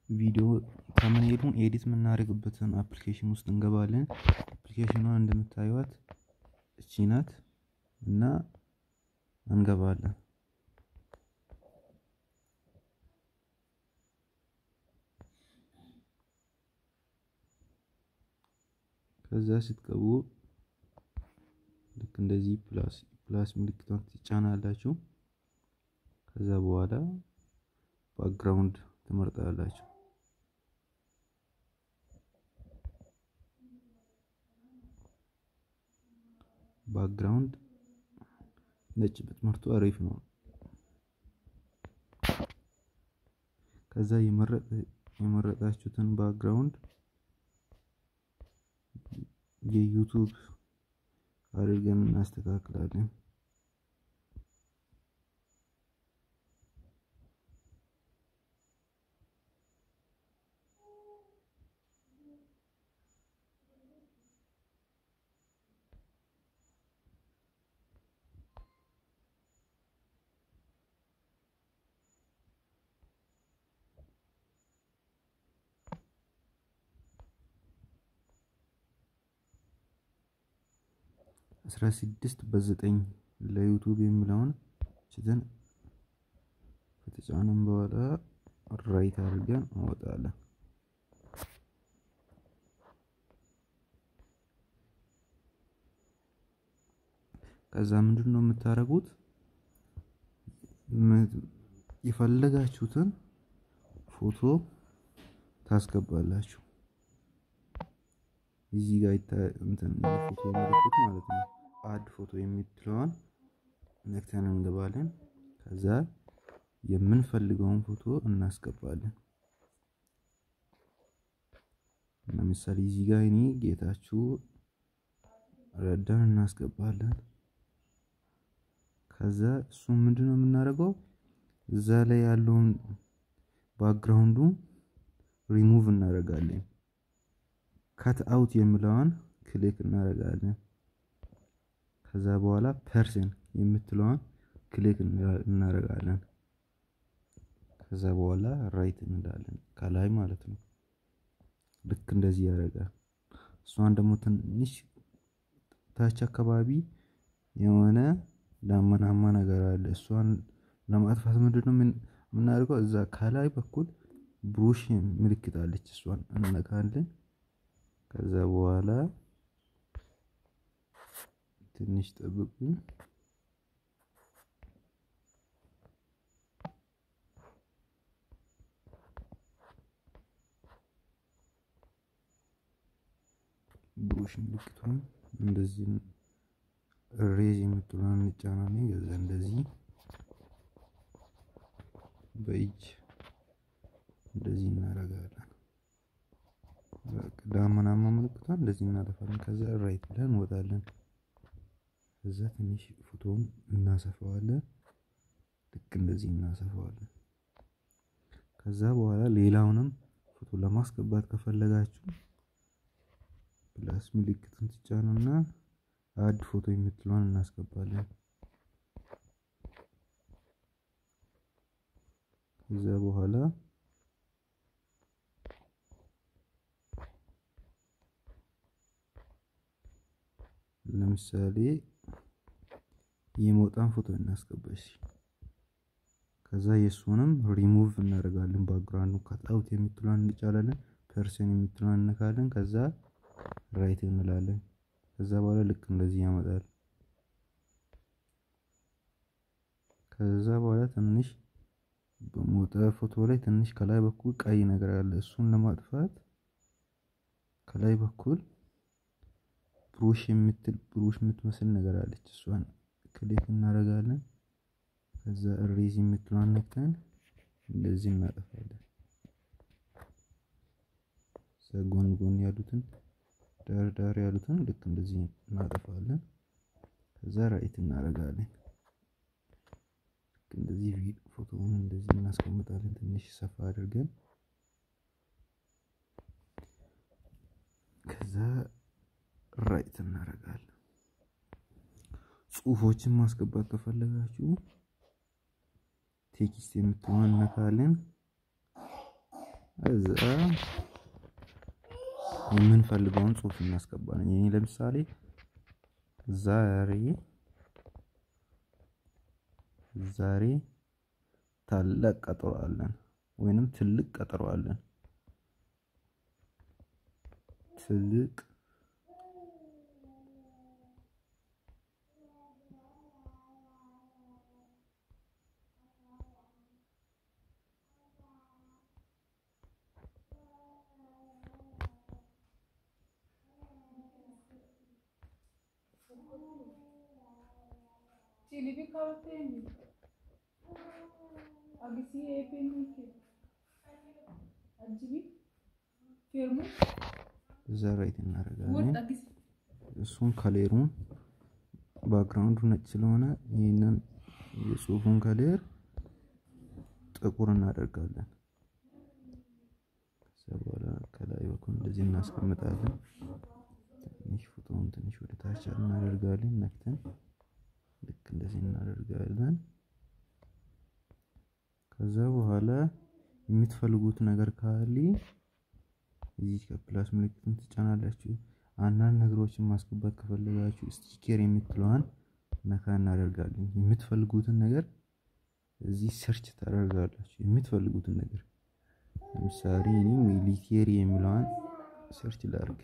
ቪዲዮ thumbnail ኡን edit የምናደርግበትን application ውስጥ እንገባለን። Application ኗ እንደምታዩት እቺ ናት እና እንገባለን። ከዛ ስትገቡ ልክ እንደዚህ plus ምልክቷን ትጫናላችሁ። ከዛ በኋላ background ትመርጣላችሁ። Background ነጭ ብትመርጡ አሪፍ ነው። ከዛ የመረጣችሁትን background የ YouTube አድርገን እናስተካክላለን። 16:9 ለ YouTube የሚለውን ችትን ከተጫነን በኋላ right አድርገን እንወጣለን። ከዛ ምንድነው የምታረጉት? የፈለጋችሁትን ፎቶ ታስገባላችሁ። እዚህ ጋር እንትን ፎቶ ምልክት ማለት ነው። Add photo የምትለዋን ነክተን እንገባለን። ከዛ የምንፈልገውን ፎቶ እናስገባለን። ለምሳሌ እዚህ ጋር እኔ ጌታቸው ረዳን እናስገባለን። ከዛ እሱ ምንድነው የምናደርገው? እዛ ላይ ያለውን ባክግራውንዱ ሪሙቭ እናደርጋለን። Cut out የሚለውን click እናደርጋለን። ከዛ በኋላ person የምትለዋን click እናደርጋለን። ከዛ በኋላ right እንላለን ከላይ ማለት ነው። ልክ እንደዚህ ያደርጋል። እሷን ደግሞ ትንሽ ታች አካባቢ የሆነ ዳመናማ ነገር አለ። እሷን ለማጥፋት ምንድነው የምናደርገው? እዛ ከላይ በኩል brush ምልክት አለች፣ እሷን እንነካለን። ከዛ በኋላ ትንሽ ጠብቁኝ። Brush ምልክቱን እንደዚህ erase የምትለዋን እንጫናለን። ከዛ እንደዚህ በእጅ እንደዚህ እናደርጋለን። ዳመናማ ምልክቷን እንደዚህ እናጠፋለን። ከዛ right ብለን እንወጣለን። ከዛ ትንሽ ፎቶውን እናሰፋዋለን። ልክ እንደዚህ እናሰፋዋለን። ከዛ በኋላ ሌላውንም ፎቶ ለማስገባት ከፈለጋችሁ plus ምልክቱን ትጫኑና add photo የምትለዋን እናስገባለን። ከዛ በኋላ ለምሳሌ የሞጣን ፎቶ እናስገባሽ። ከዛ የሱንም ሪሙቭ እናደርጋለን። Background ኡ cut out የምትለዋን እንጫናለን። Person የምትለዋን እንነካለን። ከዛ right እንላለን። ከዛ በኋላ ልክ እንደዚህ ያመጣል። ከዛ በኋላ ትንሽ በሞጣ ፎቶ ላይ ትንሽ ከላይ በኩል ቀይ ነገር አለ። እሱን ለማጥፋት ከላይ በኩል brush የምትል brush የምትመስል ነገር አለች። እሷን click እናደርጋለን። ከዛ erase የምትለዋን ነክተን እንደዚህ እናጠፋለን። ጎን ጎን ያሉትን ዳር ዳር ያሉትን ልክ እንደዚህ እናጠፋለን። ከዛ right እናደርጋለን። ልክ እንደዚህ ፎቶውን እንደዚህ እናስቀምጣለን ትንሽ ሰፋ አድርገን። ከዛ right እናደርጋለን። ጽሁፎችን ማስገባት ከፈለጋችሁ text የምትለዋን እንነካለን። እዛ የምንፈልገውን ጽሁፍ እናስገባለን። እኔ ለምሳሌ ዛሬ ታላቅ ቀጠሮ አለን ወይንም ትልቅ ቀጠሮ አለን። ትልቅ እዛ right እናደርጋለን። እሱን color ኡን background ኡ ነጭ ስለሆነ ይህንን የጽሁፉን color ጥቁር እናደርጋለን። ከዛ በኋላ ከላይ በኩል እንደዚህ እናስቀምጣለን። ትንሽ ፎቶውን ትንሽ ወደ ታች እናደርጋለን። ነክተን ልክ እንደዚህ እናደርጋለን። ከዛ በኋላ የምትፈልጉት ነገር ካለ እዚህ ከ plus ምልክቱን ትጫናላችሁ። አንዳንድ ነገሮችን ማስገባት ከፈለጋችሁ sticker የምትለዋን ነካ እናደርጋለን። የምትፈልጉትን ነገር እዚህ search ታደርጋላችሁ። የምትፈልጉትን ነገር ለምሳሌ እኔ military የሚለዋን search ላድርግ።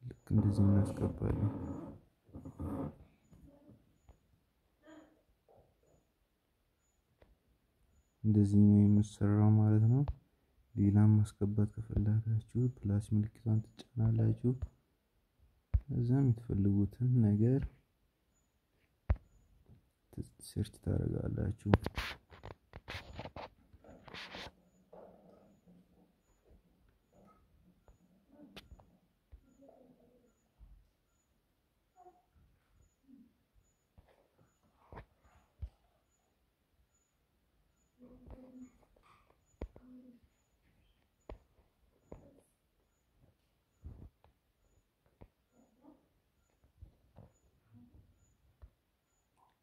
ልክ እንደዚህ እናስገባለን። እንደዚህ ነው የምሰራው ማለት ነው። ሌላም ማስገባት ከፈለጋችሁ plus ምልክቷን ትጫናላችሁ። እዛም የምትፈልጉትን ነገር search ታደርጋላችሁ።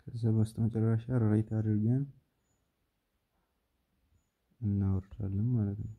ከዛ በስተመጨረሻ right አድርገን እናወርዳለን ማለት ነው።